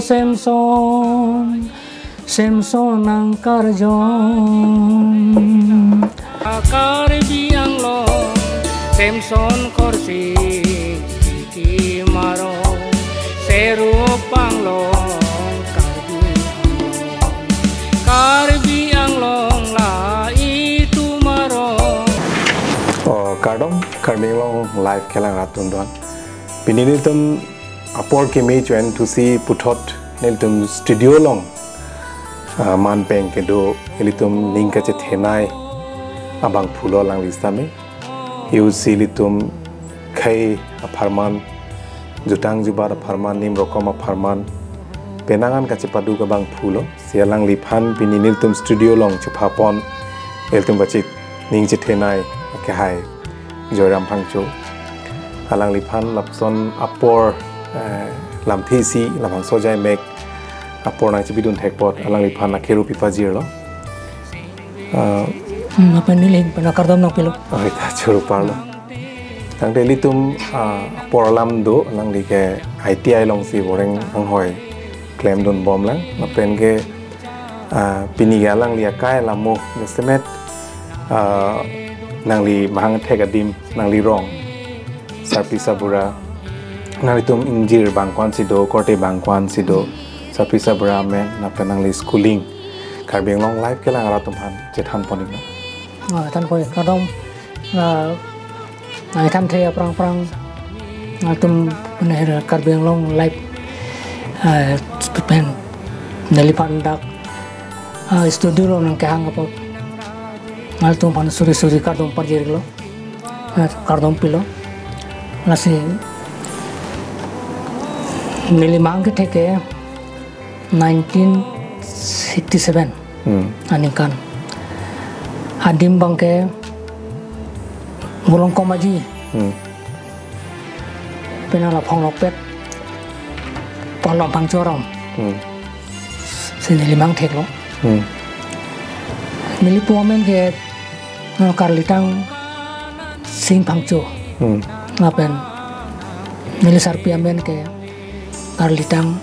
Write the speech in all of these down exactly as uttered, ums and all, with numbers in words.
Samson, Samson nangkarjong. Karbi Anglong, Samson Khorsing, Tiki Maro, Serup Anglong, Karbi Anglong, Karbi Anglong la itum arong. Oh, kardom, Karbi Anglong Live kelang rat atum doan. Pini nelitum apor kimi chuen thusi puthot nelitum studio along, ah, man pen kedo ilitum ning kachethenei abangphu lo alangli sitame. Isi ilitum khei apharman, jutang jubat apharman, nim rokom apharman penang an kachepaduk abangphu lo. Si alangliphan pini nelitum studio along chephapon, ilitum bachi ning chethenei akehai Joyram Phangcho. Alangliphan lapuson apor, eh, lamthe isi, labangso ajai mek apor nangchebidun thek apot alangliphan akhero pipajirlo. Ah, Hmm, lapen neli pen kardom nangpilo. Oh, ita churu parlo. Tangte ilitum, ah, apor alam do, alangli ke I T I alongsi boreng anghoi klemdun bomlang. Lapen ke, ah, pini ke alangli akai alamo jasemet, ah, nangli mahang thek adim, nangli rong sarpi sarbura, nanglitum ingjir bang ko-ansi do, korte bang ko-ansi do, sarpi sarbura amen, lapen nangli schooling, Karbi Anglong Live kelang rat atum aphan chethan pon-iknang. Ah, thanpon, kardom, ah, ah, thanthe aphrang aphrang, ah, atum, mane, Karbi Anglong Live, ah, pen neliphan dak, ah, studio along nangkehang apot nangtum aphan suri suri kardom pajirlo, ah, kardom pilo. Lasi neli mahang kethe ke nineteen sixty-seven Hmm. aningkan. Adim abang ke Bolongkom Aji. Hmm. Penang la Phonglokpet, Polom Phangcho aron. Hmm. Si neli mahang theklo. Hmm. Neli pu amen ke, eh, Karlitang Sing Phangcho. Hmm. Lapen neli sarpi amen ke Karlitang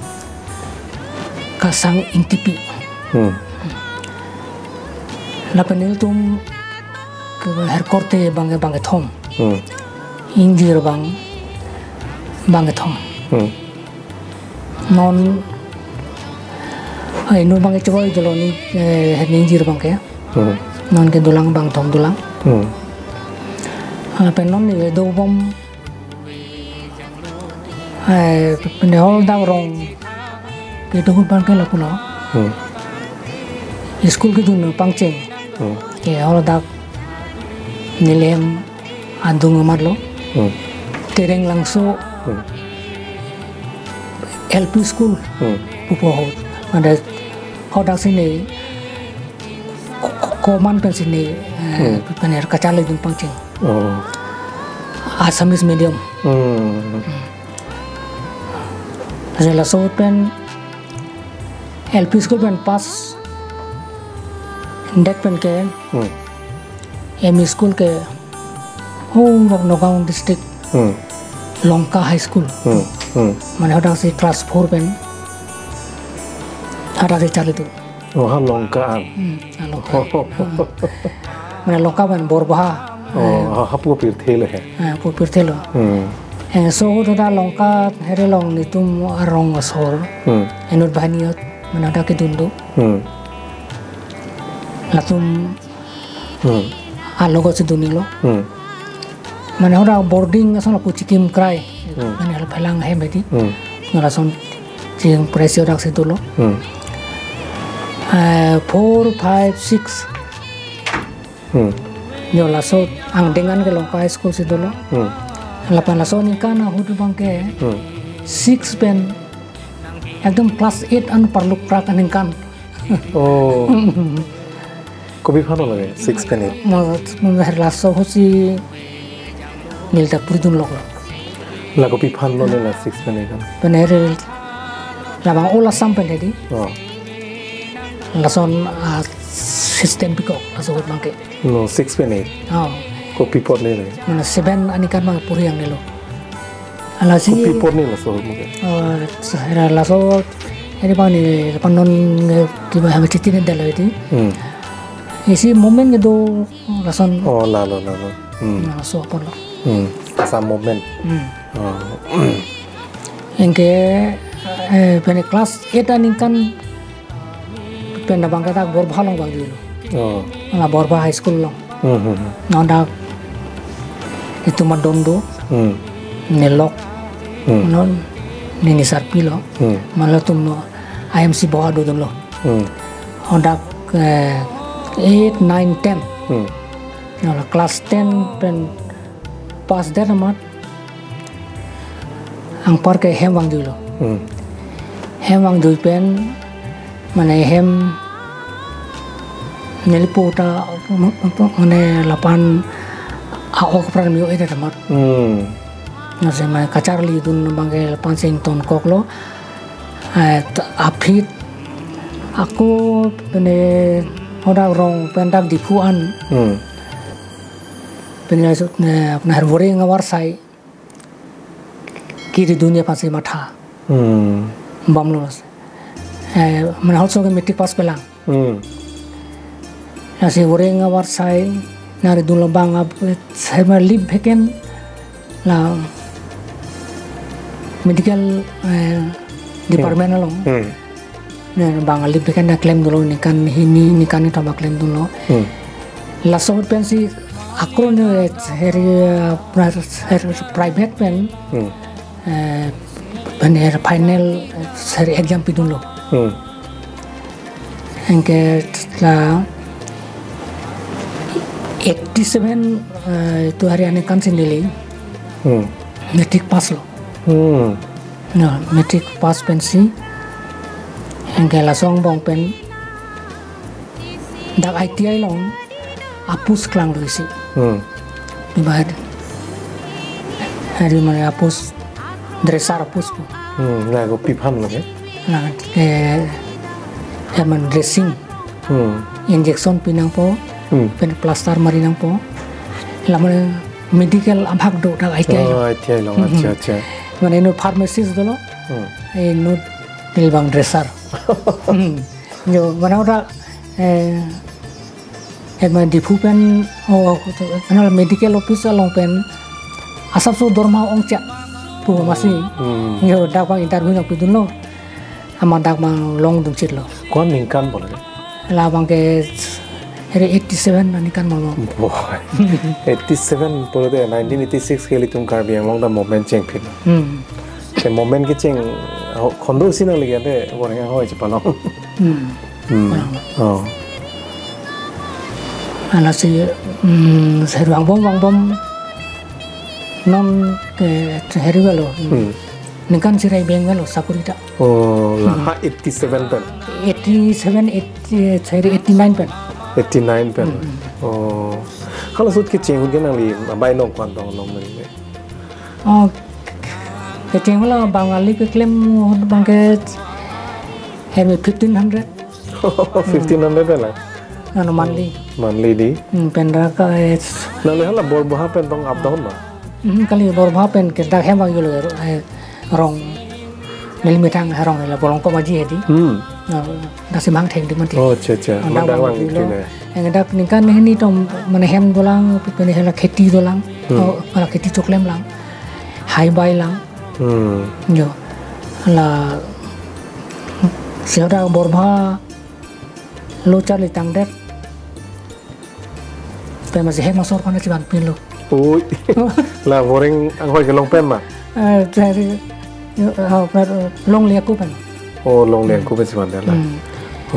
Kasang Ingtipi. Hmm. Lapen nelitum ke her korte abang, abang kethom. Hmm. Ingjir abang, abang kethom. Hmm. Non, ah, inut abang ke chevoi dolo ni, eh, ingjir abang ke. Hmm. Non ke dolang abang kethom dolang. Hmm. Ah, lapen non neli dobom Eh, pene hall dak rong kedo ahut abang ke lapulo. Hmm. School kedun pangcheng. Hmm. Ke hall dak neli hem adung amat lo. Hmm. Tereng Langso Hmm. L P school Hmm. pupo ahut. Ada hall dak si ne ko-, ko-, komat pensi ne, eh, Hmm. pene kacharlidun pangcheng. Oh. Assamese medium. Hmm. Laso pen L P school pen pass det pen ke Hmm. M E school ke ho Nagaon district Hmm. Longka High School. Hmm. Hmm. Mane hadak si class four pen hadak si charlidun. Oh, ha Longka an. Hmm, ha Longka. Ah. Mane Longka pen Borbaha. Oh, ha, ha pu pirthe lo he. Ah, pu pirthe lo. Hmm. Eh, so ahut ta Longka here along netum arong asor. Hmm. Inut banghini ahut mane hadak kedun do. Hmm. Latum Hmm. alogo si dun-iklo. Hmm. Mane hadak boarding ason lapu chikim krai. Hmm. Mane hal phelang hem hedi. Hmm. Nang lason chikim krai si hadak si dolo. Hmm. Eh, four, five, six. Hmm. Yo laso angdeng an ke Longka High School si dolo. Hmm. Lapen laso aningkan ahut abang ke Hmm. six pen ekdom class eight an parluk prak aningkan. Oh. Kopi aphan lo lake, six pen eight? Mo, mo her laso ahut si neli ta purdun lok. La kopi aphan lo neli la six pen eight kan? Pene her labang Old Assam pen hedi. Oh. Lason, ah, system pikok, laso ahut abang ke. No, six pen eight. Oh. Kopi apot neli? Mane seven aningkan abang puri ang nelo. Lasi Kopi apot neli laso ahut abang ke? Oh, era laso Eri bang ni panon ke kiba hama chitin dalo iti. Hmm. Isi movement kedo lason. Oh, lalo, lalo. Hmm. Laso apor lo. Hmm. Assam movement. Hmm. Oh. Anke, eh, pen class eight aningkan pen abang ke dak Borbha along vangjuilo. Oh. La Borbha High School along. Hmm, hmm, hmm. Non dak itum adon do. Hmm. Nelok. Hmm. Non nini sarpi lo. Hmm. Malatum lo I M C Boha dodunlo. Hmm. Hadak, eh, eight, nine, ten. Hmm. Non la class ten pen pass det amat anpar ke hem vangjuilo. Hmm. Hem vangjui pen mane hem nelipo ta mane lapan a-ok apran me-o-et amat. Hmm. Lasi mane kacharlidun abang ke lapansi ingtonkoklo. Eh, t-, aphi ako pen hadak rong pen dak Diphu an. Hmm. Pen laso, eh, apna Voreng Avarsai kiri dunji aphansi matha. Hmm. Bomlo. Eh, mane hotso ke matric pass pelang. Hmm. Lasi Voreng Avarsai nangridunlo bang ap, eh, sema leave vacant la medical, eh, department along. Hmm. Ne bang leave vacant ta klemdunlo, ningkan hini, ningkan kethom klemdunlo. Hmm. Laso pensi akron, eh, heri, eh, pri-, heri private pen, hmm, eh, pen heri final, eh, heri exam pidunlo. Hmm. Anke la eighty-seven, eh, itum hari aningkan si neli, hmm, matric pass lo. Hmm. Na, matric pass pensi. Anke laso angbong pen dak I T I along a-post klanglo isi. Hmm. Iba heri mane a-post, dresser a-post pu. Hmm, la kopiphan lo ke? La ke, eh, mane dressing. Hmm. Injection pinangpo, hmm, pen plaster marinangpo. La mane medical abhag do dak I T I along. Oh, I T I along, hmm, acha, acha. Mane inut pharmacist dolo. Hmm. Inut neli bang dresser. Hmm. Jo, mane dak, eh, eh, mane Diphu pen, oh, mane medical office along pen asapso dorma ongchak pu amatsi. Hmm. Jo, dak bang interview nangpidunlo. Amat dak bang longdun chitlo. Ko-an ningkan pulo ke? La bang ke heri eighty-seven aningkan pulo. Boy. Eighty-seven pulote nineteen eighty-six ke ilitum Karbi Anglong ta movement chengphit. Hmm. Te movement kecheng, oh, khondosi nangli ke ante Voreng ahoi chepalong. Hmm. Hmm. Palong. Oh. Lasi, hmm, heri vangbom vangbom non ke heri avelo. Hmm. Hmm. Ningkan sirai beng avelo sakuri ta. Oh, la, hmm, ha eighty-seven pen. Eighty-seven, eighty, heri eighty-nine pen. Eighty-nine pen. Hmm, hmm. Oh. Halaso ahut kecheng ahut ke nangli abai nong ko-an tong long nangli? Oh, kecheng ahut la bang ali keklem ahut bang ke hemi fifteen hundred. Fifteen hundred pen la? Ano monthly. Monthly dei? Hmm, pen ra ka, eh, nangli hala Borbha pen tong up down ma? Hmm, kali Borbha pen ke dak hem vangjuilo, eh, rong neli methang arong la Bolongkop Aji hedi. Hmm. Na, dak si mangtheng di mati. Oh, acha, acha. Dak mangtheng di lo. Tina. Yang dak ningkan hini tong mane hem dolang, pen hala kheti dolang. Hmm. Oh, hala kheti choklemlang. Hai bailang. Hmm. Jo. Lasi dak Borbha lo charli tangdet. Pen amatsi hem asor aphan chevanpinlo. Oi. La Voreng anghoi kelong pen ma? Eh, dari, eh, ah, per-, longle ako pen. Oh, longle ako pen chevan la. Hmm.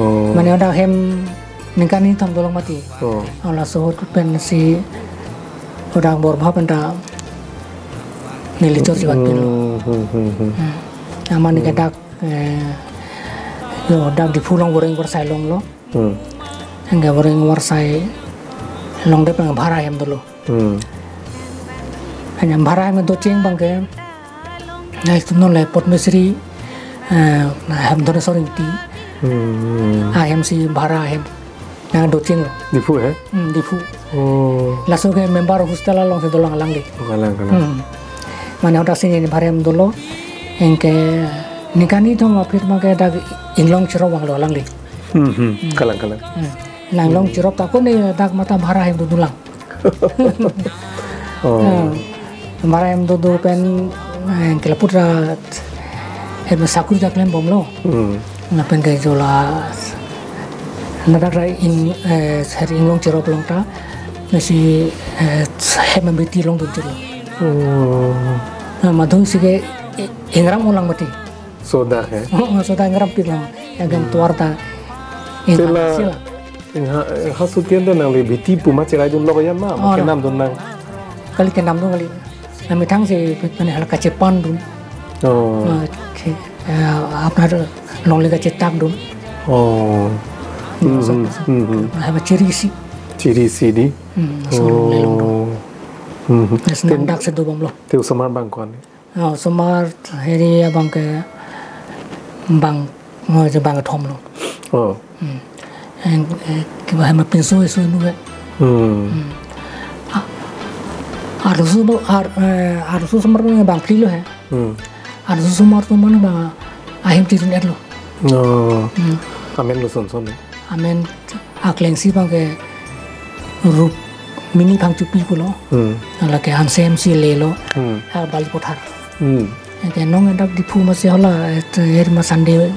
Oh. Mane dak hem ningkan kethom dolong mati. Oh. Oh, laso ahut pensi dak Borbha pen ta neli chor chevanpinlo. Hmm, hmm, hmm, hmm. Hmm. Amat neli ke dak, eh, jo, dak Diphu along Voreng Avarsai longlo. Hmm. Anke Voreng Avarsai longdet pen bhara hem dolo. Hmm. Hanya bhara hem docheng bang ke. Na itum non le Padma Shri, eh, na hem Dhoneswar Ingti. Hmm. Ahemsi bhara hem nangdochenglo. Diphu he? Hmm, Diphu. Oh. Laso ke member hostel alongsi dolang alangli. Alang, alang. Hmm. Mane hadak si neli bhara hem dolo. Anke Ningkan ni thom aphi abangke dak inglong cherop vanglo alangli. Hmm, hmm. Hmm. Kalang, kalang. Hmm. Nang inglong cherop ta ko ne dak mata bhara hem dun lang. Oh. Hmm. Bhara hem dun pen, eh, kelaputra hem sakuri ta klembomlo. Hmm. Lapen ke jo la ladak ra ing, eh, sar inglong cherop along ta, lasi, eh, hem abiti longdun chelo. Oh. Lapen madung si ke, eh, ingram olang mati. Soda he? Oh, oh, soda ingram pik lang. Ya kan tuar ta. Sila, sila. Ingha, eh, ha sutien de nangli abiti pu ma cheraidunlo yan ma, ma Oh, no. Kenamdun nang. Kali kenamdun kali. Nang methang si mane hala kachepandun. Oh. Ah, ke, eh, apnar longle kachetakdun. Oh. Hmm, so, hmm, so, hmm, hmm. Haba chiri isi. Chiri isi di? Hmm, so longle longdun. Oh. Hmm, hmm. Lason Ten- dak si dobomlo. Te osomar abang ko-an? Oh, osomar heri abangke bang, oh, je bangkethom lo. Oh. Hmm. Eng, eh, kiba hem pinso isu nu ke. Hmm. Hmm. Ah, arloso bo, ar, eh, arloso osomar bang bangphli lo he. Hmm. Arloso osomar atum mane bang ahem tirun et lo. Oh. Hmm. Amen lo son son ne. Amen akleng si abangke Rukmini Phangchopi pulo. Hmm. Lake Hanse M C A lo. Hmm. Ah, Balipathar. Hmm. Ke nong dak Diphu masi hala, eh, her ma Sunday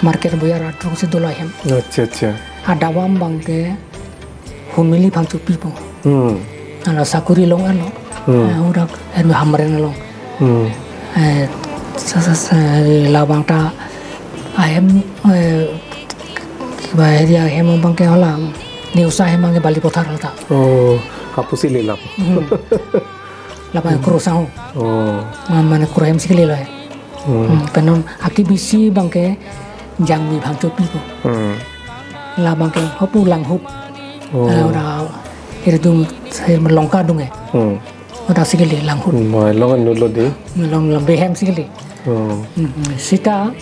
market boyar atrok si dolo ahem. Acha, acha. Adawam abangke Hunmili Phangchopi pu. Hmm. Hala sakuri long alo. Hmm. Eh, urak, eh, Hamren along. Hmm. Eh, sa, sa, sa, labang ta ahem, eh, kiba area ahem abangke hala. Newsa ahem abangke Balipathar hala ta. Oh, hapusi lelap. Hmm. Labang kro sang ho. Oh. Ma-, mane kro hem si kali lo he. Hmm. Hmm, pen non aki bisi abangke Jangmi Phangchopi pu. Hmm. Labangke hopu Langhup. Oh. Eh, ora iri dung, eh, Longka adung he. Hmm. Ora si kali Langhup. Hmm, mai long anu lo di. Long lambe hem si kali. Oh. Hmm, hmm. Sita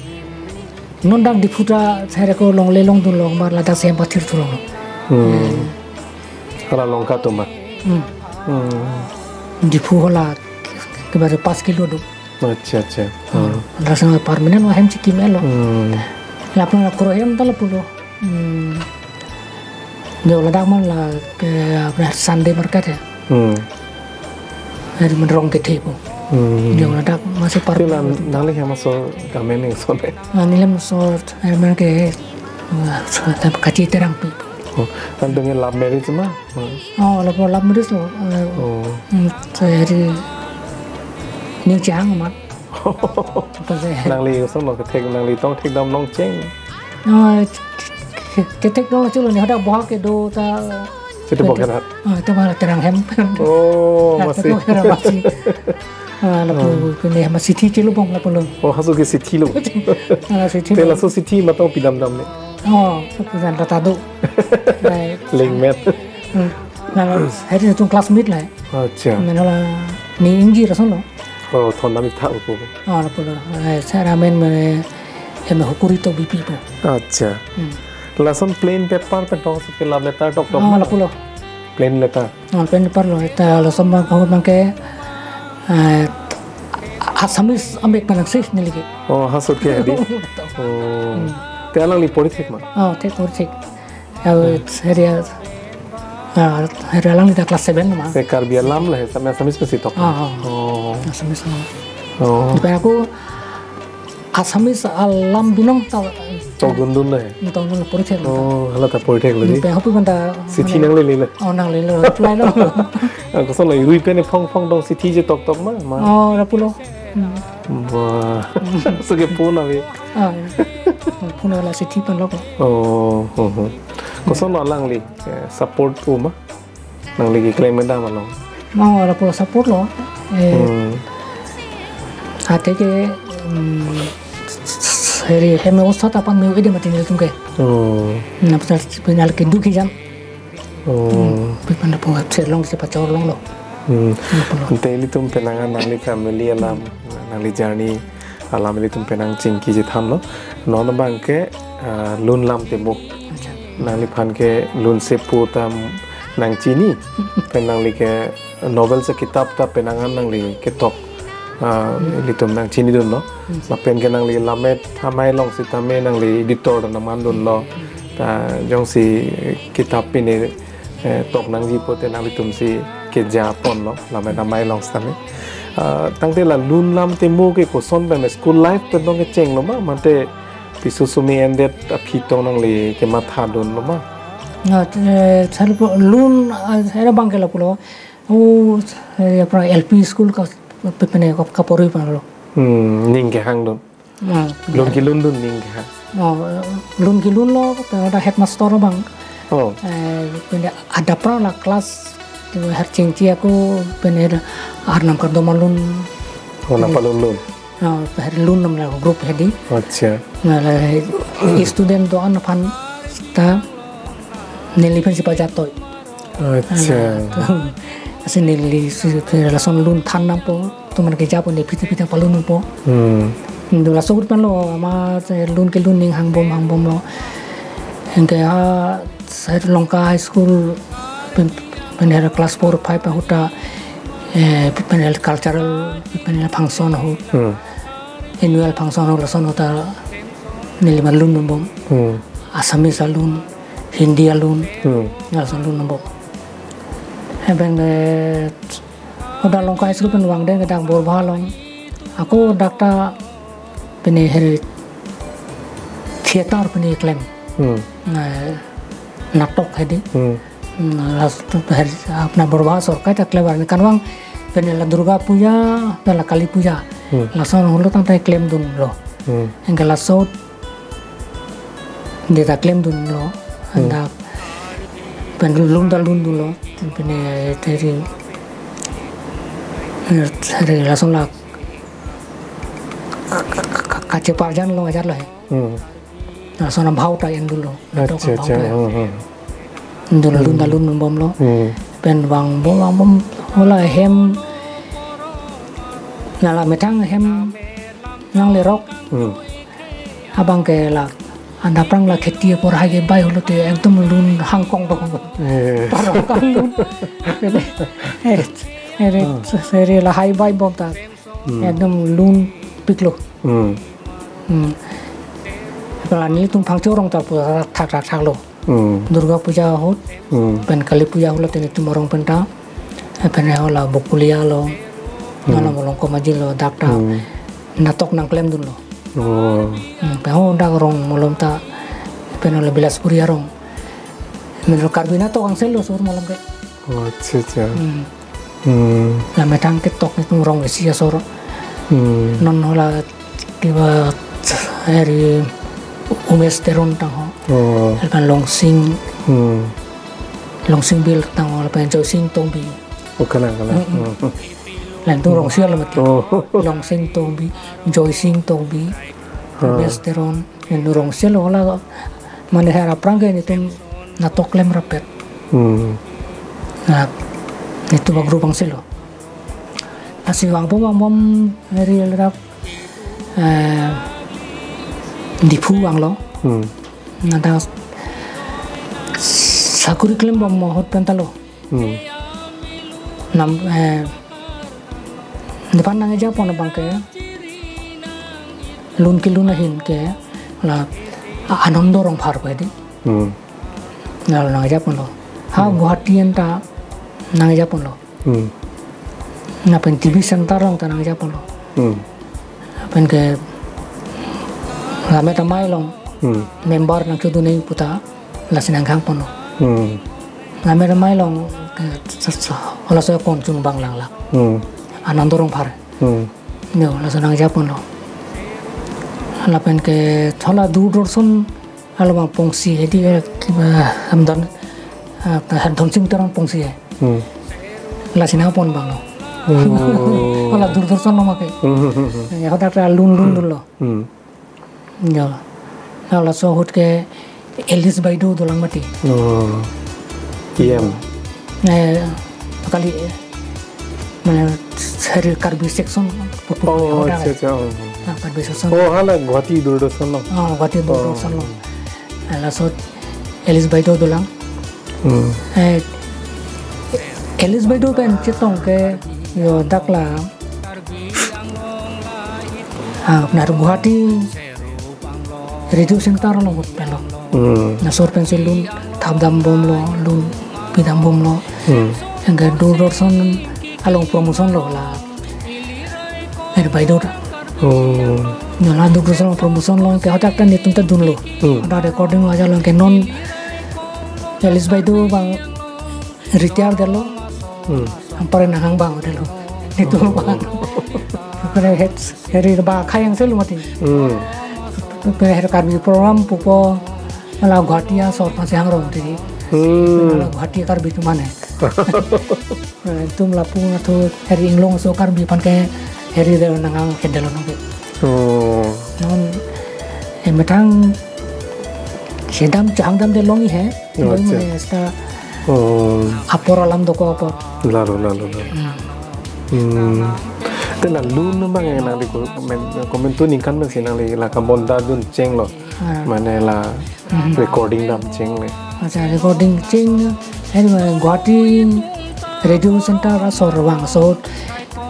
non dak Diphu ta sere ko longle longdunlo mar ladak si hem pathir thulong. Hmm. Hmm. Hala Longka atum ma. Hmm. Hmm. Diphu hala kiba pas kilo do. Acha, acha. Hmm. Hmm. Lason permanent ahem chikim et lo. Hmm. Lapen la kro hem ta lapulo. Hmm. Jo ladak man la ke, apa, Sunday market he. Hmm. Hari man Rongkethe pu. Hmm. Jo ladak masi par. Te la nangli hem aso amen ning son he? Ah, neli hem aso amen ke, ah, so, Kachi Terangpi. Oh, kan dengan love marriage ma? Hmm. Oh, lapu love marriage lo. Eh, Oh. Hmm, so hari ning chang ma. Apa sih? Nangli koson lo kethek, nangli tong thekdam nong cheng. Oh, kethek dong chelo ne hadak boha kedo ta. Chete boha ke hat. Oh, te boha Terang hem. Oh, masi. Boha Terang masi. Ah, lapu Oh. Kene masi thi chelo bong lapu lo. Oh, haso ke sithi lo. Ah, sithi Te lo. Laso sithi matong pidamdam ne. Oh, so pujan ta ta do. Right. Lingmet. Hmm. Lalu, hari itu classmate lah. Acha. Mane hala ne inggi rason lo. Oh, thondam ik tha upo. Oh, lapu lo. Eh, sar amen mane, em hukuri to bipi po. Acha. Hmm. Lason plain paper pen thong si ke love letter tok tok. Oh, lapu lo. Plain letter. Oh, plain paper lo. Eta lason abang ko abangke, eh, Assamese ambek panak sis neli ke. Oh, ha sut ke di. Oh. Hmm. Te alangli pori thek ma? Oh, thek pori thek. Ya, Hmm. Hari, ah, hari alangli ta class seven ma. Te Karbi alam le, sampai Assamese pensi tok. Ah, ah. Oh. Assamese ma. Oh. Lapen ako Assamese alam binong ta. Tokdundun le. Tokdun pori thek lo ta. Oh, hala ta pori thek lo di. Lapen hopi banta. Sithi nanglele le. Oh, nanglele. Reply lo. Ah, koson lo, irui pen phone phone dong sithi je tok tok ma, ma. Oh, lapu lo. Hmm. Wah. So ke phone ave. Ah, phone hala sithi pen lok lo. Oh, oh, oh. Koson lo alangli, eh, support-o ma? Nangli keklem dam along. Oh, lapu lo support lo. Eh, Hmm. Athe ke, hmm, hari hem osa ta pan me ede mati nelitum ke. Oh. Na pasal pinal ke dukhi jam. Oh. Hmm, pi pen lapu serlong si pachor longlo. Hmm. Lapu lo. Ante ilitum penang an nangli family alam, nangli journey alam ilitum penang chingki chethanlo. Non abangke, ah, lun lam tebok. Acha. Nangliphan ke lun sepo ta nangchini. Pen nangli ke novel se kitap ta penang an nangli ketok. Ah, ilitum nangchinidunlo. Lapen ke nangli Lammet Amei along sitame nangli editor ta nangmandunlo. Ta jongsi kitap pine, eh, tok nangji pote nanglitum si keja ponlo Lammet Amei along sitame. Ah, tangte la lun lam temo ke koson pen school life pen tong kechenglo ma, mate piso sumi endet aphi tong nangli kemathadunlo ma? Na, eh, sar po lun, ah, era bang ke lapulo. Oh, eh, apra L P school ka, pe-, pene ka, kaporui panglo. Hmm, ning kehangdun. Ah, lun kelundun ning kehang. Oh, eh, lun kelunlo, pen ada headmaster abang. Oh. Eh, pen adapra la class, tu har chingchi ako, pen ada arnam kardom alun. Oh, nangpalunlun. Ah, har lun nam la group hedi. Acha. Na la student do-an aphan ta neliphan si pajatoi. Acha. Ah, asi nelisi lason lun than nangpo, tuman keja po ne piti piti palun nangpo. Hmm. Indo laso group lo, ama lun kelun ning hangbom hangbomlo. Anke ha Sar Longka High School pen, pen era class four five ahut ta, eh, pen era cultural, pen era function ahut. Hmm. Annual function ahut lason ahut ta neli malun nangpo. Hmm. Assamese alun, Hindi alun, hmm, lason lun nangpo. Eben, eh, Hoda Longka High School pen vangdet ke dak Borba along. Ako dak ta pene heri theater pene klem. Hmm. Na, natok hedi. Hmm. Na, las tu heri apna Borba sorkai ta klem arni kanvang pene la Durga Puja, la Kali Puja. Hmm. Lason holo tangte klemdunlo. Hmm. Anke laso de ta klemdunlo. Hmm. Dak pen lun ta lundunlo. Pene teri, eh, teri lason la ka-, ka-, ka-, kacheparjan lo ajar lo he. Hmm. Lason abhau ta endunlo. Natok acha, abhau acha. Ta. Hmm, hmm. Endunlo, lun ta lun bomlo. Hmm. Pen vangbom, vangbom, hola hem, nala methang hem nanglerok. Hmm. Abang ke la, anda prang la kheti apor hai ke bai holo te ekdom lun hangkong dong. Eh. Parong kan lun. Ere, ere, hmm, ere la hai bai bom ta. Hmm. Ekdom lunpiklo. Hmm. Hmm. Pala nelitum Phangcho arong ta pura thak thak thaklo. Hmm. Durga Puja ahut, hmm, pen Kali Puja ahut lo te nelitum arong pen ta. Pen hola Bokulia lo. Hmm. Nana Molongkom Aji lo dak ta. Hmm. Natok nangklemdunlo. Oh. Hmm, pen ho dak arong malom ta. Pen hola Bilaspuri arong. Menurut Karbi natok angselo sur malom ke. Oh, acha, acha. Hmm. Hmm. La methang ketok nelitum rong isi asor. Hmm. Non hola kiba eri Umesh Teron tang ho. Oh. Lapen Longsing. Hmm. Longsing Bil tang ho, lapen Joysing Tongbi. Oh, kalang, kalang. Hmm, hmm. Hmm. Latum rong isi lo mati. Oh. Longsing Tongbi, Joysing Tongbi, ah, Umesh Teron. Nelitum rong isi lo la mane hera prang ke nelitum natok klem rapet. Hmm. Na, nelitum agrup angselo. Asi vangbom vangbom eri lerap, eh, Diphu vanglo. Hmm. Na ta sakuri klembom ahut pen ta lo. Hmm. Nam, eh, nephan nangkeja pon abang ke lun kelun ahin ke la Anando Rongphar ko hedi. Hmm. Na lo nangkeja ponlo. Ha, hmm, Guwahati an ta nangkeja ponlo. Hmm. Lapen T V Center along ta nangkeja ponlo. Hmm. Lapen ke Lammet Amei along, hmm, member nangchodun nangji pu ta lasi nangkehang ponlo. Hmm. Lammet Amei along ke sa-, sa-, halaso akon chungbang lang la. Hmm. Anando Rongphar. Hmm. Yo, laso nangkeja ponlo. Lapen ke hola Doordarshan along abang pongsi hedi, eh, kiba Hamdan, eh, Dhonsing Teron pongsi he. Hmm. Lasi nangpon abang lo. Oh. Hola Doordarshan along ke. Hmm, hmm, hmm, hmm. Ya, hoda ta lun lundunlo. Hmm. Ya. Na laso ahut ke Alice Baideo dolang mati. Oh. E M. Eh, kali, eh, mane, seri Karbi section, pu-, pu-, Oh, hoda acha, ke. Acha, oh. Ah, Karbi section. Oh, hala Guwahati Doordarshan along. Ah, Guwahati Doordarshan along. Oh. Ah, laso Alice Baideo dolang. Hmm. Eh, Alice Baideo pen chetong ke yo dak la Ah, nar Guwahati Radio Center along ahut pen lo. Hmm. Laso ahut pensi lun thapdam bomlo, lun pidam bomlo. Hmm. Anke Doordarshan along promotion lo la. Eri baideo ta. Oh. Nyo la Doordarshan along promotion lo ke hadak ta netum ta dunlo. Hmm. Hadak recording lo aja lo ke non Alice baideo abang retire detlo. Hmm. Anpar nanghang abang detlo. Netum abang. Kare het heri ba khayang selo mati. Hmm. Pe her Karbi program pupo la Guwahati asor pasi hangrong ti. Hmm. La Guwahati Karbi atum mane. Eh, tum lapu ngathu heri inglong aso Karbi aphan ke heri de nanghang kedelo nangke. Oh. Non, eh, methang chedam chehangdam de longji he. Oh, acha. Mane sta Oh. apor alam dokok apor. Lalo, lalo, lalo. Hmm. Hmm. Te la lun abang nangli ko-, men-, komantu ningkan pensi nangli la kabonda dun chenglo. Ah. Mane la Hmm. recording dam chengle. Acha, recording cheng, eh, Guwahati Radio Center asor vangso,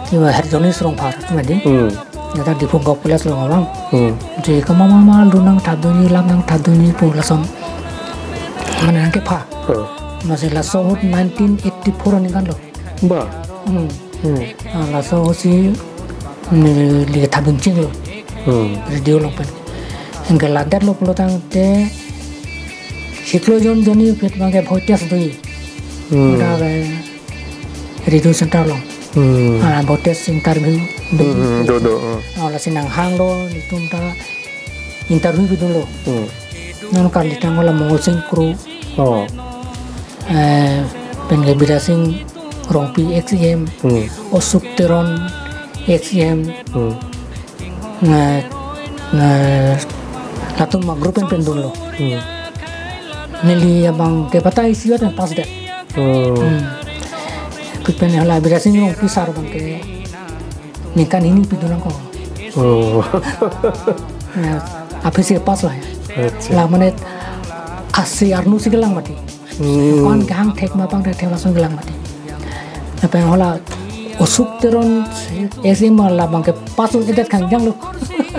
kiwa Harjonis Rongphar, madi. Hmm. Neta Diphu Govt College along vang. Hmm. Je kama mama lun nangthapdunji, lam nangthapdunji pu lason. Mane nangkepha. Hmm. Masi laso ahut nineteen eighty-four aningkan lo. Ba. Hmm. Hmm. Ah, laso ahutsi neli thapdun chenglo. Hmm. Radio along pen. Anke la detlo pulo tangte chiklo jon jonni aphi abang ke voice test doji. Hmm. Hadak ke Radio Center along. Hmm. Ah, voice test interview do. Hmm, hmm, do, do, hmm. Ah, lasi nanghanglo, netum ta interview pidunlo. Hmm. Non kali tang la Mongol Sing Kro. Oh. Eh, pen ke Bidya Sing Rongpi ex E M. Hmm. Ashok Teron ex E M. Hmm. Nge, nge, latum ma group pen pen dunlo. Hmm. Neli abang ke batai siot pen pass det. Oh. Hmm. Pi pen hala Bidya Sing Rongpi sar abang ke ningkan hini pidun nangkok. Oh. Ya, aphi si pass lo ya. Acha. La mane asi arnu si kelang mati. Hmm. Pan kehang thek ma pang thek langsung kelang mati. Lapen hala Ashok Teron S M la abang ke pass un-edet kangjanglo.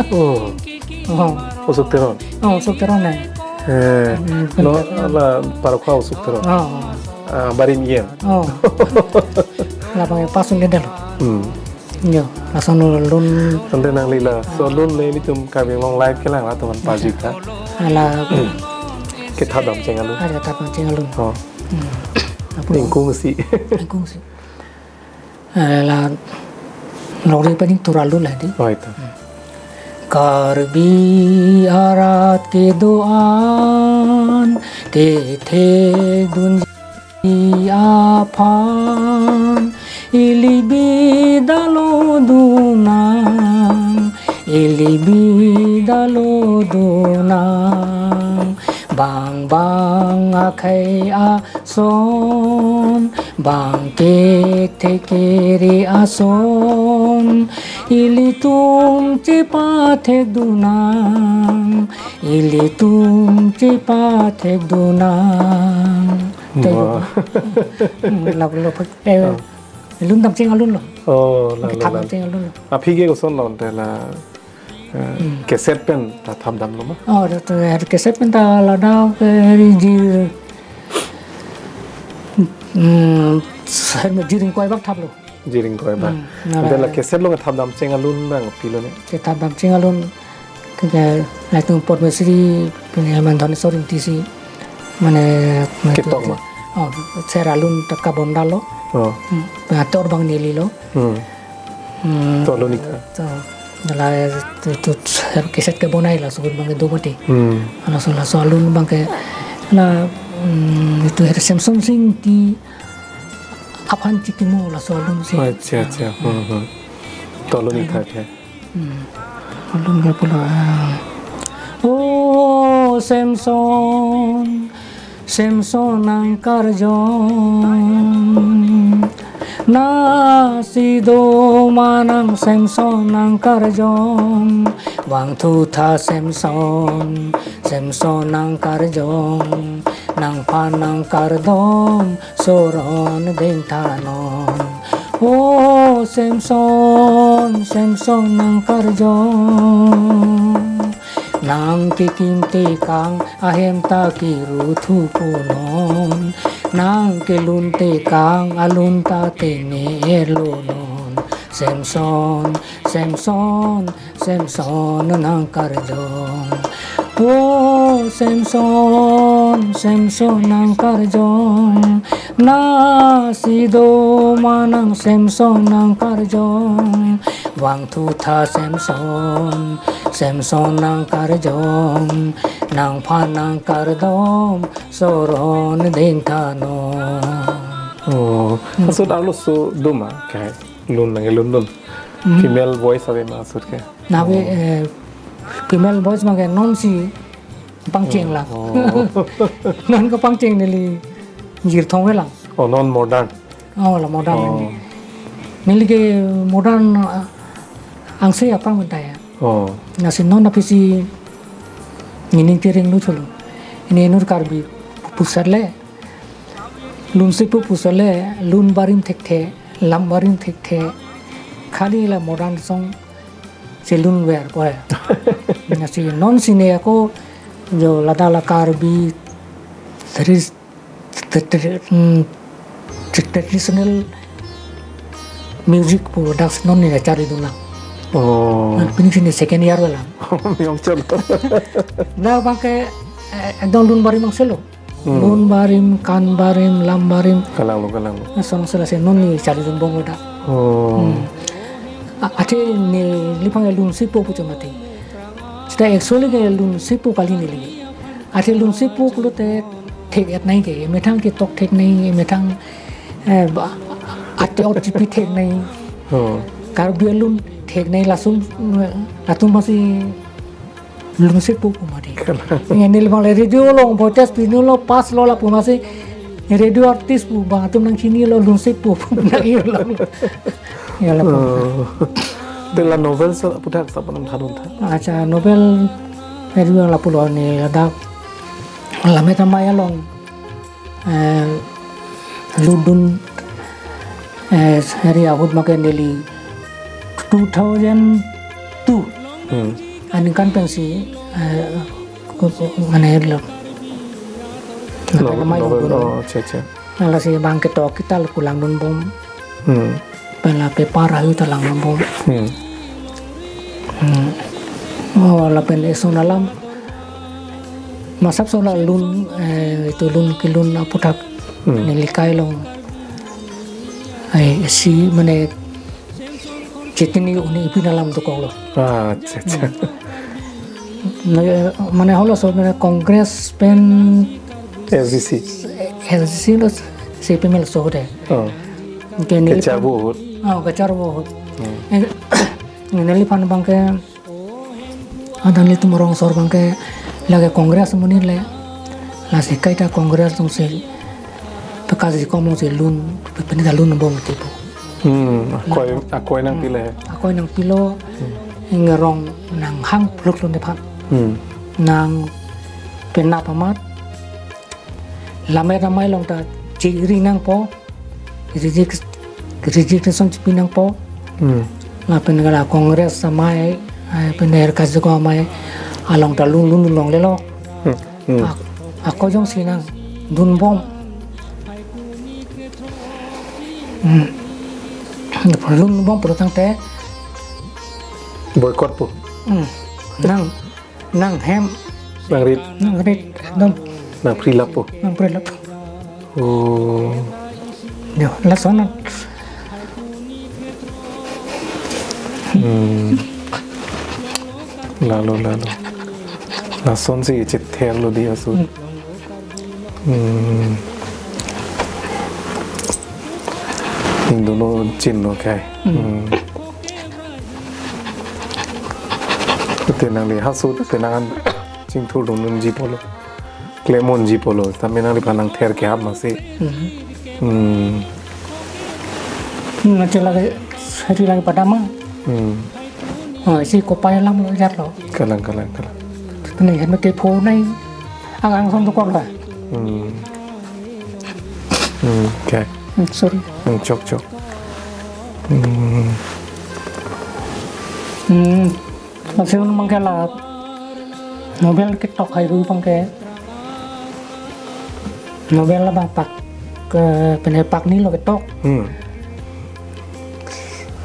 Oh. Oh. Ashok Teron. Oh, Ashok Teron na. Eh, Hmm, no, benar. La parokha Ashok Teron. Oh. Ah, barim yen. Oh. La abang ke pass un-edetlo. Hmm. Yo, lason lun. Tangte nangli laso lun le ilitum Karbi Anglong Live kelang atum aphan pajut tha. Hala. Kethapdam cheng alun. Ada thapdam cheng alun. Oh. Hmm. Apa? Ingkung si. Ingkung si. Hala longri paning tura lun la di. Oh, itu. Karbi arat kedo-an kethekdun aphan ili bida lo dunang, ili bida lo dunang. Bang bang akhei ason, bang kethek kere ason, ilitum chepathek dunang, ilitum chepathek dunang. Wah. Hmm, lap, lap, eh, Oh. Lun dam cheng alun lo. Oh, la, la, Thap la. Dam cheng alun lo. Aphi ke koson lo ante la, eh, Hmm. cassette pen ta thapdamlo ma? Oh, da, da, cassette pen ta ladak ke ri jir, hmm, ser me jir ingkoi bak thaplo. Jir ingkoi bak. Hmm, na Ante la la. Cassette along thapdam cheng alun abang pilo ne? Ke thapdam cheng alun ke, ke, latum Padma Shri, pine man Dhaneswar Ingti si, mane, mane Ketok ma? Oh, ser alun ta kabonda lo. Oh. Hmm, ator abang neli lo. Hmm. Hmm. To alun ik. To, la, tu, tu, ser cassette kebonai laso ahut abang kedo mati. Hmm. Laso, laso alun abang ke, la, hmm, itu her Semson Sing Ingti aphan chikimo laso alun si. Acha, acha. Hmm, hmm. To alun ik tha, tha. Hmm. Alun ke pulo, ah. O Semson, Semson nangkarjong. Nasi do ma nang Semson nangkarjong. Vangthu tha Semson, Semson nangkarjong. Nangphan nangkardom, soron dengthanon. O Semson, Semson nangkarjong, nangkekim tekang ahem ta keruthu punon, nangkelun tekang alun ta tene-erlo non. Semson, Semson, Semson nangkarjong. O Semson, Semson nangkarjong. Nasi do ma nang Semson nangkarjong. Vangthu tha Semson, Semson nangkarjong. Nangphan nangkardom soron ding tha non. Oh, asut arloso do ma ke lun nangkelun dun. Hmm. Female voice ave ma asut ke. Nave, Oh. eh, female voice ma ke non si pangcheng lang. Oh. Non kepangcheng neli jirthong ve lang. Oh, non modern. Oh, la modern Oh. neli. Neli ke modern, ah, angse apang mentai ya. Oh. Lasi non aphi si ngining tiring lu cholo. Ini enur Karbi pusat le. Lun sipu pusat le, lun barim thekthe, lam barim thekthe. Khali la modern song si lun ver po ya. Lasi non sine ako jo ladak la Karbi tris- tra-, tra-, hmm, tra-, traditional music pu dak non ni chari dun lang. Oh. Nang pini sini second year wala. Miyong chalo. Na bangke, eh, ekdom lun barim angselo. Hmm. Lun barim, kan barim, lam barim. Kalanglo, kalanglo. Na song sela se non ni chari dun bom wada. Oh. Hmm. A-, athe neliphan lun sipu pu chomati. Sita actually ke lun sipu kali neli. Athe lun sipu pulote thek-et nai ke, methang ketok thek nai, methang, eh, ba, ate ot chipi thek nai. Oh. Karbi alun thek nai lason, eh, latum masi lun sipu pu mati. Nge neliphan le radio along voice pinulo pass lo lapu masi radio artist pu bang atum nangchinilo lun sipu pu nang-irlo. Ya lapu. Oh. Te la novel sa aputhak sa panam thadun tha. Acha novel radio lapulo ni ladak Lammet Amei along, eh, lutdun, eh, seri ahut ma ke neli two thousand two. Hmm. Aningkan pensi, eh, ku-, ku-, mane lo. Lammet Amei Novel, lutdun. Oh, acha, acha. Lasi bang ketok kita lo pulang dun bom. Hmm. Pen la paper ayu ta lang bom. Hmm. Hmm. Oh, lapen eson alam. Masap so la lun, eh, itu lun kelun aputhak Hmm. neli kai long. Ai, si mane chetini uni ipin alam dokok lo. Ah, acha, acha. Hmm. Mane, mane halaso mane Congress pen S D C. S D C lo C P M lo so de. Oh. Ke neli Kecharbo ahut. Oh, kecharbo ahut. Hmm. Eh, neliphan bang ke, adang nelitum rong asor bang ke, lake Congress amonit le, lasi kaita Congress atum si, pekaji kom atum si lun, pe-, penita lun bom tipu. Hmm, akoi, akoi nangpilo. Akoi nangpilo, Hmm. ngerong nanghang pluk lun depan. Hmm. Nang penap amat, Lammet Amei along ta chiri nangpo, reject-, resignation chipi nangpo. Hmm. Lapen gala Congress amei, eh, pen R K Jigong amei along ta lun lun longlelo. Hmm. Hmm. Ak-, ako jongsi nangdun bom. Hmm. Lun bom pulotangte. Boycott po. Hmm. Nang, nanghem. Nangrit. Nangrit. Nang. Nangprilap po. Nangprilap. Oh. Yo, lason. Hmm. Lalo, lalo. Lasonsi chetherlo di asu. Hmm. Hmm. Ingdunlo chinlo kai. Hmm. Hmm. Te nangli hasu te nang chingthur dun unji pulo. Klem unji pulo. Tame nangliphan nangther kehap masi. Hmm. Hmm. Hmm, nanti lagi, hari lagi pada ma. Hmm. Oh, isi kopai alam lo jatlo. Kalang, kalang, kalang. Tuni kan mesti phone nai. Ang, ang son dokok la. Hmm. Hmm, okay. Hmm, sorry. Hmm, chok, chok. Hmm. Hmm, masih memang ke la novel ketok hai ru pang ke. Novel labang pak ke pene pak ni lo ketok. Hmm.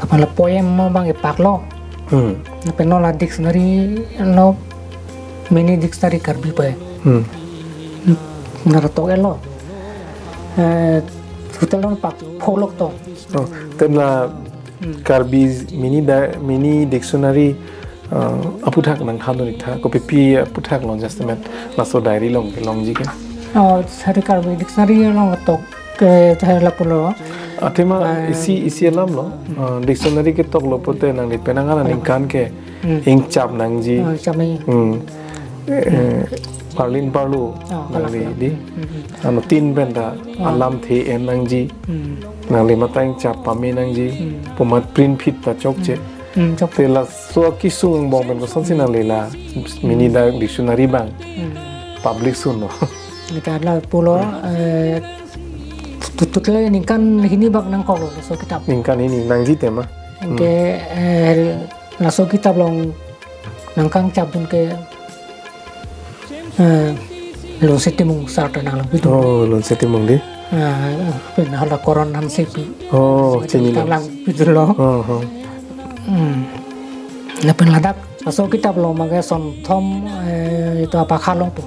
Apa la poem mo bang ke pak lo. Hmm. Lapen non la dictionary lo, mini dictionary Karbi pa. Hmm. Nara tok lo. Eh, hotel non pak pholok to. Oh, te la Hmm. Karbi mini da, mini dictionary, uh, aphuthak nangthandun ik tha, kopipi aphuthak long, just a minute, laso diary along kelongji ke. Oh, sari Karbi dictionary along tok ke thai lapulo. Athema Ah. isi, isi alam lo, uh, dictionary ketok lo pulote nangli penang ana Hmm. ningkan ke Hmm. ingchap nangji. Oh, ingchap nangji. Hmm. Eh, parlin parlo Oh, nangli kalak. Di. Hmm, hmm, hmm. Anuttin pen ta Oh. alamthe en nangji. Hmm. Nangli matha ingchap pame nangji. Hmm. Pu amat print phit ta chokche. Hmm, chokche. Te laso akesung angbong pen kosonsi nangli la mini da dictionary bang Hmm. publish un lo. Kita lapulo, Hmm. eh, tutut le ningkan hini bak nangkok lo, laso kitap. Ningkan hini nangji tema. Anke, Hmm. eh, laso kitap along nangkangchapdun ke, eh, Lunse Timung sar ta nanglang pidun. Oh, Lunse Timung di. Ah, pin hala Koron Hansepi. Oh, chinilo. Nanglang pidun lo. Oh, oh. Hmm. Lapen ladak laso kitap along mage sonthom, eh, itu apa khalong po.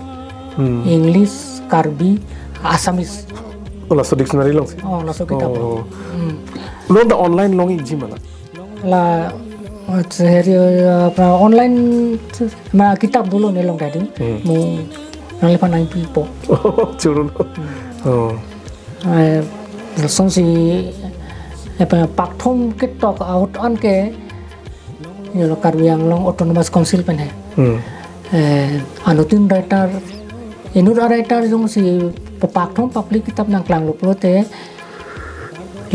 Hmm. English, Karbi, Assamese. Oh, laso dictionary alongsi. Oh, laso kitap. Oh. Hmm. Lo da online long ikji ma la? La, eh, seri, eh, apa, online ma kitap dolo ne long tadi. Hmm. Mo nangli pan nangpipo. Oh, churu lo. Hmm. Oh. Eh, lasonsi, eh, apa, pakthom ketok ahut an ke, yo lo Karbi Anglong Autonomous Council pen he. Hmm. Eh, anuttin writer, inut a writer jongsi pakthom public kitap nangklang lo pulote,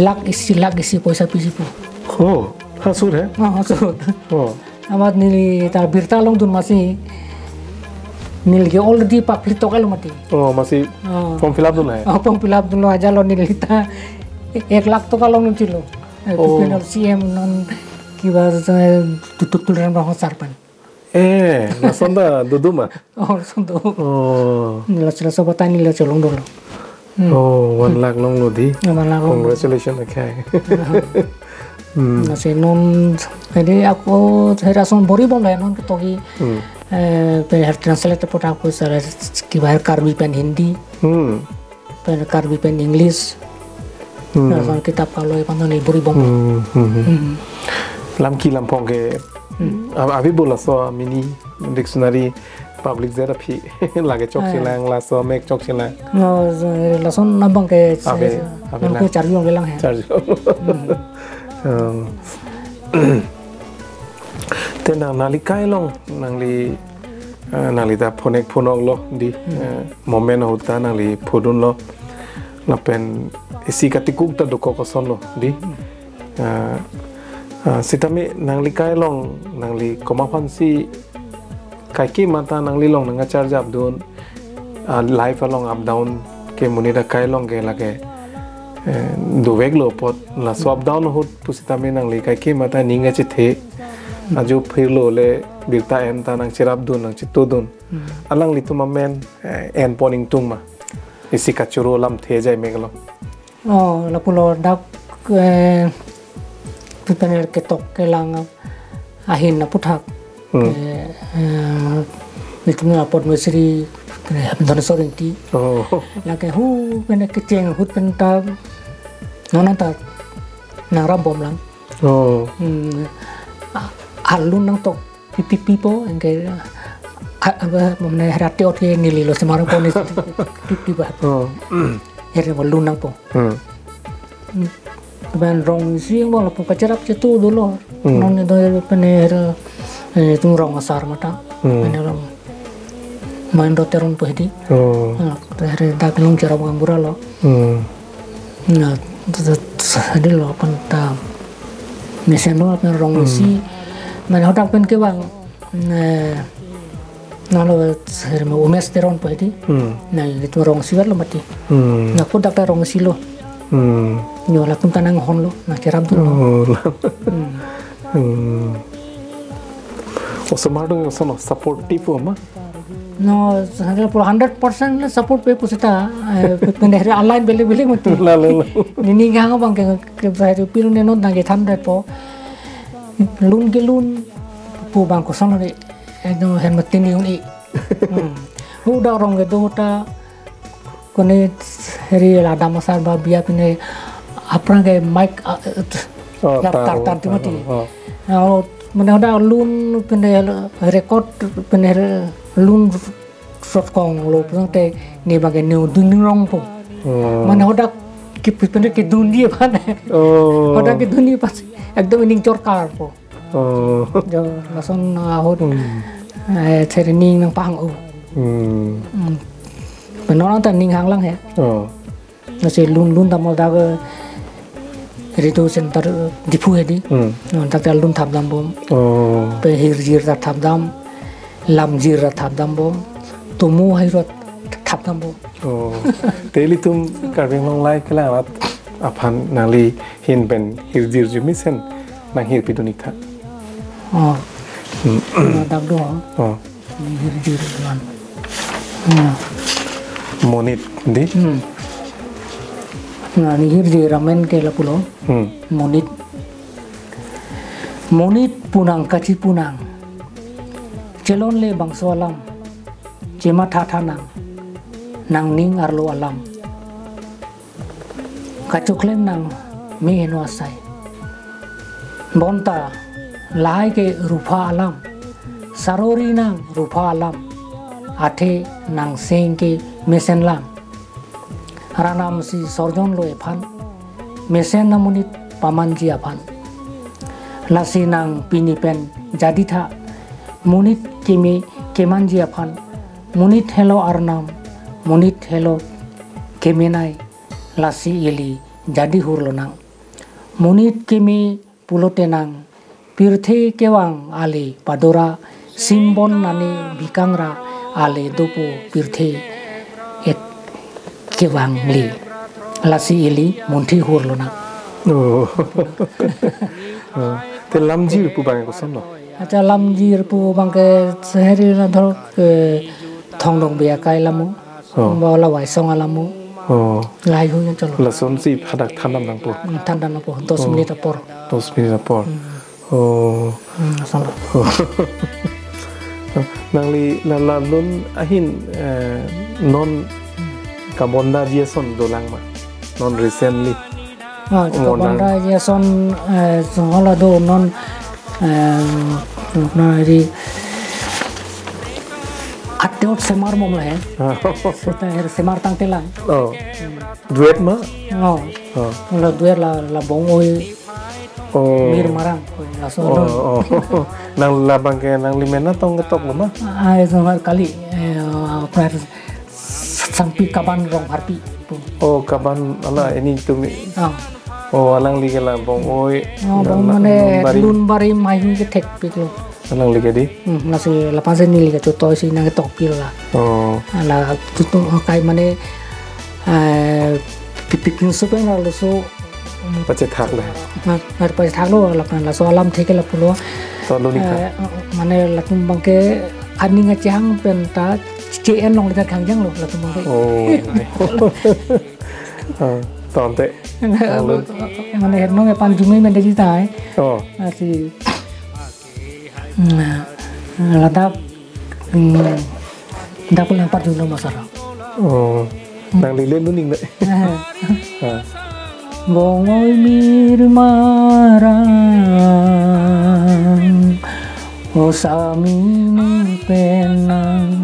lakh isi, lakh isi poisa piji pu. Oh, ha sur he? Ah, ha sur. Oh. Amat neli ta birta longdun masi. Neli ke already public tok lo mati. Oh, masi Oh. form fill up dun hai? Oh, form fill up dunlo ajat lo neli ta ek lakh toka longdun chilo. Eh, Oh. P P N L C M non kiba, eh, tutuk tuliran bahon sarpan. Eh, lason ta dodo ma? Oh, lason do. Oh. Nila sila sobat tani la cholong dolo. Hmm. Oh, one lakh longlo di. Ya, one lakh longlo. Congratulations, okay. Hmm. Lasi non, jadi ako, hera son bori bom la non ketoki, Hmm. eh, pe her translate po ta ko sara kiba her Karbi pen Hindi, Hmm. pen Karbi pen English. Hmm. Lason kitap kaloi pan non bori bom. Hmm, hmm, hmm. Hmm. Lam ki lam phong ke, Hmm. ab-, abi bola so mini dictionary public zera phi lake chok Ah. silang laso mek chok silang. No, lason abang ke Ave, ave nang lang. Ke charjong ke lang he. Charjong. Hmm. Um, te nang nangli kai along, nangli, eh, nangli ta phonek phonok lo di, Hmm. eh, moment ahut ta nangli phodun lo. Lapen isi katikuk ta dokok ason lo di. Hmm. Ah, ah, sitame nangli kai along, nangli komat aphansi kaike mata nangli along nang charge up dun, ah, life along up down ke monit akai along ke lake, eh, dovek lo apot laso up down ahut pusitame nangli kaike mata ning kachethe, ajo phirlo le birta en ta nang cherap dun, nang chetu dun. Hmm. Alanglitum amen, eh, en pon ingtung ma. Isi kachoro lamthe jai mek lo. Oh, lapulo dak, eh, P P N L ketok kelang ahin aphuthak. Hmm. Eh, eh, nelitum apot Padma Shri, eh, Dhaneswar Ingti. Oh. Lake hu pen kecheng ahut pen ta, non ta nang rap bom lang. Oh. Hmm. A-, alun nangtok pipi pipo, anke, a-, apa, mane herati ot ke neli lo semaro po ni pipi ba. Oh. Her mo lun nangpo. Hmm. Hmm. Ban rong isi mo lapu kacherap chetu dolo. Hmm. Non ni do pen her, eh, tung rong asar mata. Hmm. Pen rong. Main do Teron po hedi. Oh. Ah, te her dak nung cherap gaonbura lo. Hmm. Na, tu, tu, tu, hedi lo pen ta mesen lo pen rong Hmm. isi. Mane hadak pen kevang, eh, nalo, sir, mo Umesh Teron po hedi. Hmm. Na, itu rong isi lo mati. Hmm. Na, ko dak ta rong isi lo. Hmm. Yo, latum ta nanghon lo, na cherap dun lo. Oh, la- Hmm. Hmm. Osomar atum koson, supportive ma? No, sangkal pura hundred percent le support pe pusita, eh, pe-, pene hari a-line bele bele mati. Lalo, lalo. Neli hang abang ke, ke bahari piru ne non nang kethan det po. Lun ke lun pu abang koson hari. Ekdom hen mati ni un-e. Hmm. Uda rong kedo ta kone hari la dam asar ba biya pene aphrang ke mic, ah, eh, Oh, lap tar, tar tar tar, mati. Oh. Now, mane hadak lun pene record pene lun sot kong lo pene te ne abang ke ne dun rong po. Oh. Mane hadak ke pene kedun dia aphan. Oh. Hadak kedun dia aphan. Ekdom ining chorkar po. Oh. Jo, lason ahut, Hmm. eh, training nangpahang-o. Hmm. Hmm. Pen non ta ning hanglang he. Oh. Lasi lun lun damlo dak, eh, radio center, eh, Diphu hedi. Hmm. Non dak ta lun thap dambom. Oh. Pe hirjir ta thap dam. Lamjir ta thap dambom. Tomo hairo ta thap dambom. Oh. Te ilitum Karbi Anglong Live kelang rat aphan nangli ahin pen hirjir arjumesen nanghirpi dun-ik tha. Oh. Hmm. Dak do. Oh. Hirjir man. Hmm. Monit di? Hmm. Neli hirjir amen ke lapulo. Hmm. Monit. Monit pu nang kachipu nang. Chelonle bangso alam. Chematha tha nang. Nangning arlo alam. Kachoklem nang me heno asai. Bonta lahai ke rupha alam. Sarori nang rupha alam. Athe nang seng ke mesen lang. Rat anam si sorjon lo ephan. Mesen amonit pamanji aphan. Lasi nang pini pen jadi tha. Monit keme kemanji aphan. Monit helo arnam. Monit helo kemenei. Lasi ili jadi hur lonang. Monit keme pulote nang pirthe kevang ale padora, simbon nane bikang ra ale dopo pirthe et kevang le. Lasi ili munthi hur lonang. Oh. Oh. Te lamjir pu abang koson lo? Accha, lamjir pu abang ke sehari la dhor ke Thongdong Biakai alamo. Oh. Ba la Waisong alamo. Oh. Lahai hu yang cholo. Lasonsi hadak than dam nangpo. Hmm, than dam nangpo. Dos Oh. minit apor. Dos minit apor. Hmm. Oh. Hmm, salah. Oh. Nangli la la lun ahin, eh, non kabondaji ason dolang ma? Non recently. Ah, Oh, kabonda nang- ji ason, eh, sohla do non, eh, na ri ateot semar mom la he. Ah. Seta her semar tangtelang. Oh. Duet ma? Oh. Oh. La duet la, la Bong-oi Oh. Mir Marang. Laso Oh, non. Oh. Nang labang ke nangli mena tong ketok lo ma? Ah, eh, sohla kali, eh, apa Sangpi Kaban Rongpharpi pu. Oh, Kaban ala ini tumi. Ah. Oh, alangli ke la Bong-oi. Oh, Bong Nang mane Lun Barim. Lun Barim mai hu kethekpik lo. Alangli ke di? Hmm, lasi lapan seni li ke chotoi si nangtokpik la. Oh. Ala tutu kai mane, eh, pipik pinsu pen laso Pachethak le. Ngar, ngar pachethak lo, lapen laso alam theke lapulo. To lo ning kha. Eh, mane latum abang ke aning achehang pen ta che en long le ta khangjang lo latum abang ke. Oh. Ah, to ante. Mane hernong epan jumi men de ji tai. Oh. Asi. Na, ladak, hmm, dak pulang parjun lo masara. Oh, nangli le luning le. Eh. Ah. Bong-oi Mir Marang, osami ne penang,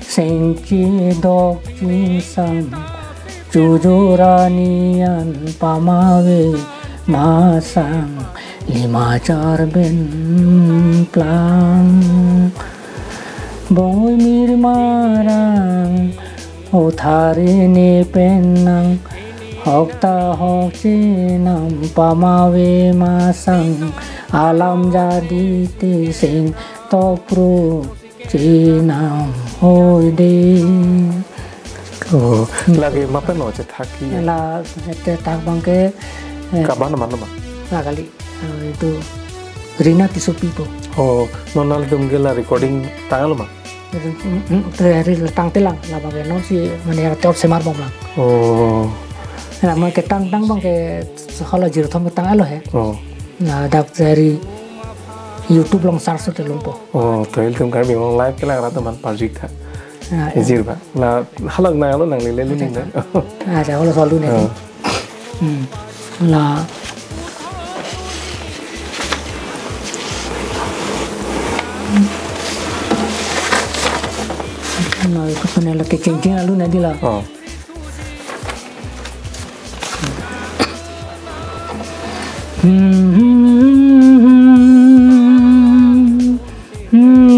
seng chedok chingsam, chujurani an pamave masang, lima char ben plang. Bong-oi Mir Marang, othari ne penang, hokta hok chenam pamave masang, alam jadi te seng tokpru chenam hoi de. Oh, lake ma pen lo chethak ke? La chethak abang ke, eh, Kaban mano ma? La kali, eh, itu Rina Tissopi pu. Oh, non nanglitum ke la recording tanglo ma? Hmm, hmm, te hari tangtelang, labang ke non si mane ya tor semar bomlang. Oh. Ya, mane ketangtang abang ke hala jirthom tanglo he. Oh. Ladak hari YouTube along search te longpo. Oh, to ilitum Karbi Anglong Live kelang rat atum aphan parjik tha. Ah, ya. Ejir ba. La halak nanglo nangli le lu ning na. Ah, ya, hala solu ne. Ah. Hmm. La. Na, itu kena lagi kencing lalu nanti la. Oh. Hmm. Hmm.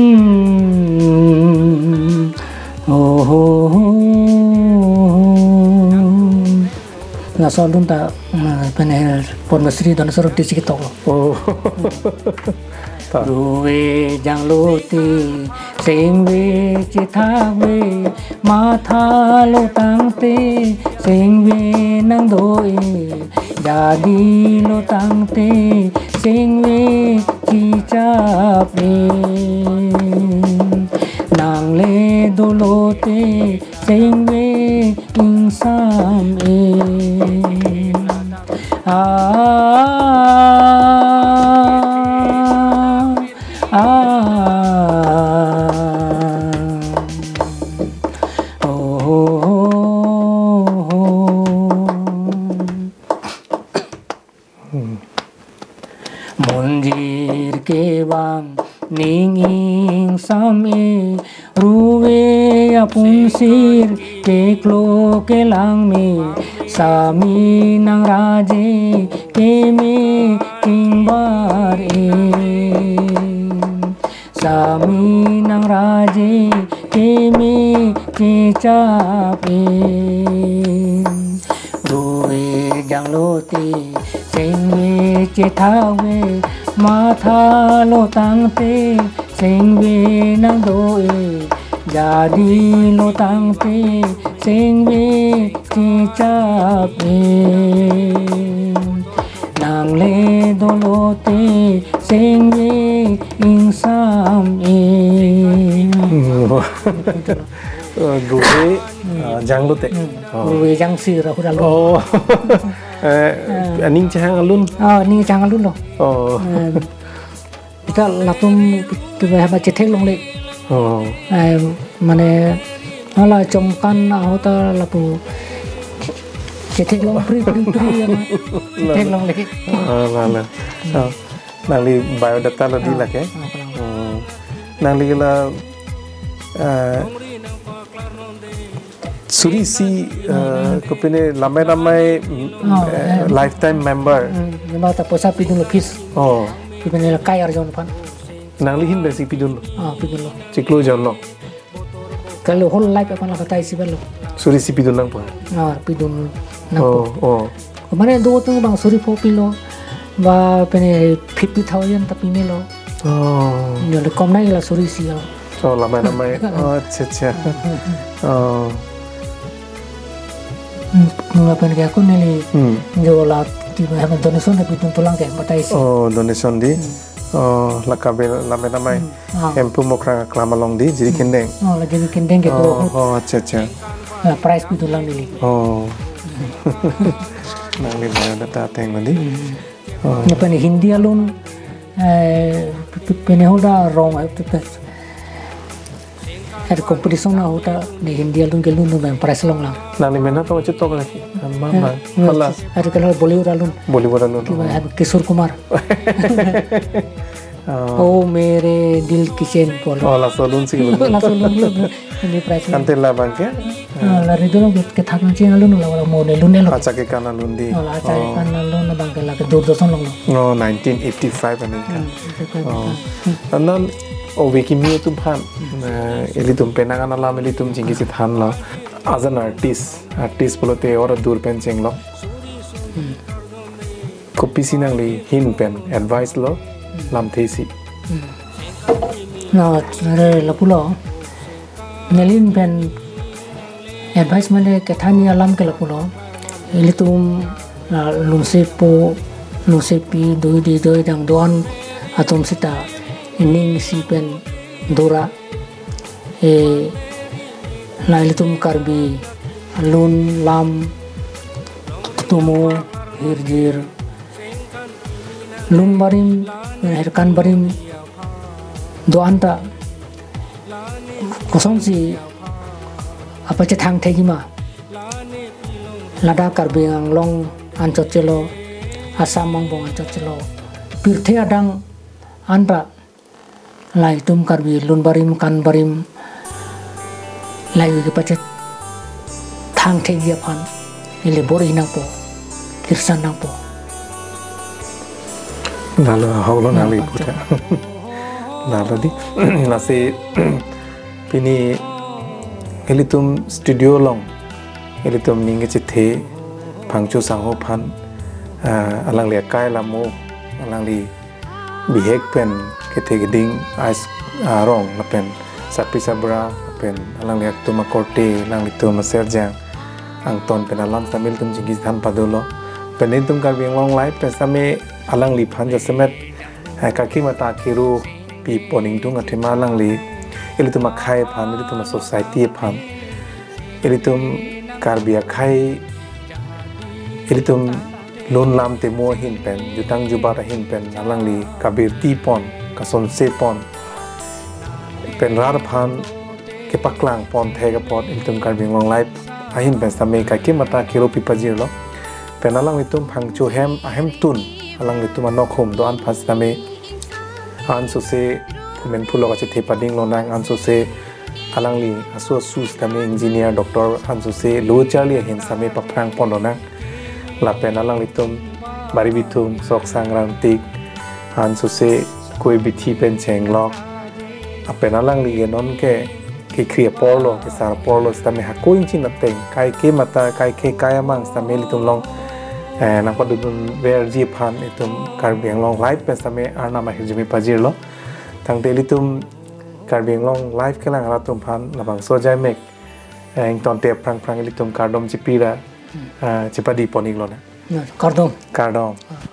Oh, oh, oh. Laso alun ta, eh, pene Padma Shri Doneswar Rongpi si ketoklo. Oh. Ta. Ruve janglote, sengve chethakve, mathalo tangte, sengve nangdo-e, jadilo tangte, sengve chichap-e. Nangle dolote, sengve ingsam-e. Ah, ah, ah. Oh, oh, oh, oh. Hmm. Monjir kevang ning ingsam-e, ruve apunsir keklo kelang me, sami nangraje keme kingbar-e. Sami nangraje keme chichap-e. Ruve janglote, sengve chethakve, mathalo tangte, sengve nangdo-e, jadilo tangte, sengve chichap-e. Nangle dolote, sengve ingsam-e. Hmm. Eh, ruve, eh, janglote. Hmm. Oh. Ruve jangsir ahut alun. Oh. Eh, ah, ning chehang alun? Oh, ning chehang alun lo. Oh. Eh, kita latum kita haba chetheklongle. Oh. Eh, mane, hala chomkan ahut ta lapu chetheklong pri, pri, pri, ya, ma. Chetheklongle. Ah, la, la. Ah. Nangli biodata lo di lake? Ah, ah, ah. Hmm. Nangli la, eh, suri isi, eh, kopine lamai lamai, mm, ah, eh, eh, lifetime member. Hmm, member ta poisa pidunlo fees. Oh. Kopine la kai arjon aphan. Nangli ahin pensi pidunlo? Ah, pidunlo. Chiklo jonlo? Kali whole life aphan la batai isi balo. Suri isi pidun nangpo? Ah, pidun nangpo. Oh, oh. Mane do atum abang suri pho pilo, ba pene fifty thousand ta pimelo. Oh. Nyo le kom nai la suri isi lo. Oh, lamai lamai. Oh, acha, acha. Oh. Hmm, nung lapen ke ako neli, hmm, jo la, tiba hama donation ta pidun tulang ke, batai isi. Oh, donation di. Hmm. Oh, la kabe lamai lamai. Hmm. Ah. Hemphu Mokrang aklam along di, Jiri, hmm, Kindeng. Oh, la Jiri Kindeng ke, oh, do ahut. Oh, acha, acha. La prize pidunlang neli. Oh. Nangli biodata ateng mandi. Hmm. Oh. Lapen Hindi alun, eh, pe-, pe-, pene hoda rong, eh, pe-, pe-, ada competition ahut ta ne Hindi alun kelun abang prize longlang. Nangli mena to chetok lagi. Mama. Eh, hala. Ada kalau Bollywood alun. Bollywood alun. Kiba, oh, ada Kishore Kumar. Oh. Oh, mere dil ki chain pulo. Oh, laso alun si. Laso alun lo. Ini prize lo. Ante labang ke? Ah, la ridho lo kethak nangcheng alun lo, la mo ne lun lo. Acha kekan alun di. Oh, la acha kekan alun abang ke la ke Doordarshan longlo. Oh, nineteen eighty-five aningkan. Hmm, eighty-five. Oh. Hmm. Anan, ove kimi atum aphan, eh, ilitum penang an alam ilitum chingki chethanlo. As an artist, artist pulote ora dur pen chenglo. Hmm. Kopisi nangli ahin pen advice lo, lamthe isi. Hmm. Na, re lapulo. Neli ahin pen advice mane kethani alam ke lapulo. Ilitum, ah, lunsepo, lunsepi, doi di doi dang do-an atum seta ining si pen dora, eh, la ilitum Karbi lun lam tumo hirjir lun barim, eh, hirkan barim do-an ta kosonsi apachethang thekji ma? Ladak Karbi Anglong anchot chelo, Assam angbong anchot chelo, pirthe adang anta la itum Karbi lun barim kan barim la yu kepachethang thekji aphan ili bor-i nangpo, kirsan nangpo. Lalo ahok lo nang, nangli puta. Lalo dei. Lasi pini ilitum studio along ilitum ning kechethe Phangcho sangho aphan, ah, alangli akai lamo, alangli bihek pen kethe keding ais arong lapen sarpi sarbura lapen alangli atum akorte, alanglitum aserjang angton pen alam sitame ilitum chingki than padolo. Pen ilitum Karbi Anglong Live pen sitame alangliphan jasemet, eh, kaike mata kero pi pon ingtung athema alangli ilitum akhei aphan, ilitum a-society aphan, ilitum Karbi akhei, ilitum lun lam temo ahin pen, jutang jubat ahin pen alangli kabirti pon, kasonse pon, pen rat aphan kepaklang pon thek apot ilitum Karbi Anglong Live ahin pen sitame kaike mata kero pi pajirlo. Pen alanglitum Phangcho hem ahemtun, alanglitum anokhum do-an aphan sitame ansose phumen phulok kachethe pading lonang, ansose alangli aso asu sitame engineer, doctor, ansose lo charli ahin sitame paphrang pon lonang. Lapen alanglitum bari bithung sok sang rangtik, ansose koi bithi pen chenglok. Lapen alangli ke non ke kekhri aporlo, kesar aporlo sitame hako ingchin ateng kaike mata, kaike kai amang sitame ilitum along, eh, nangpadodun verji aphan itum Karbi Anglong Live pen sitame arnam ahirjume pajirlo. Tangte ilitum Karbi Anglong Live kelang arat atum aphan labangso ajaimek, eh, ingtonte aphrang phrang ilitum kardom chipi ra, eh, chepadi pon ik lonang. Ya, kardom. Kardom.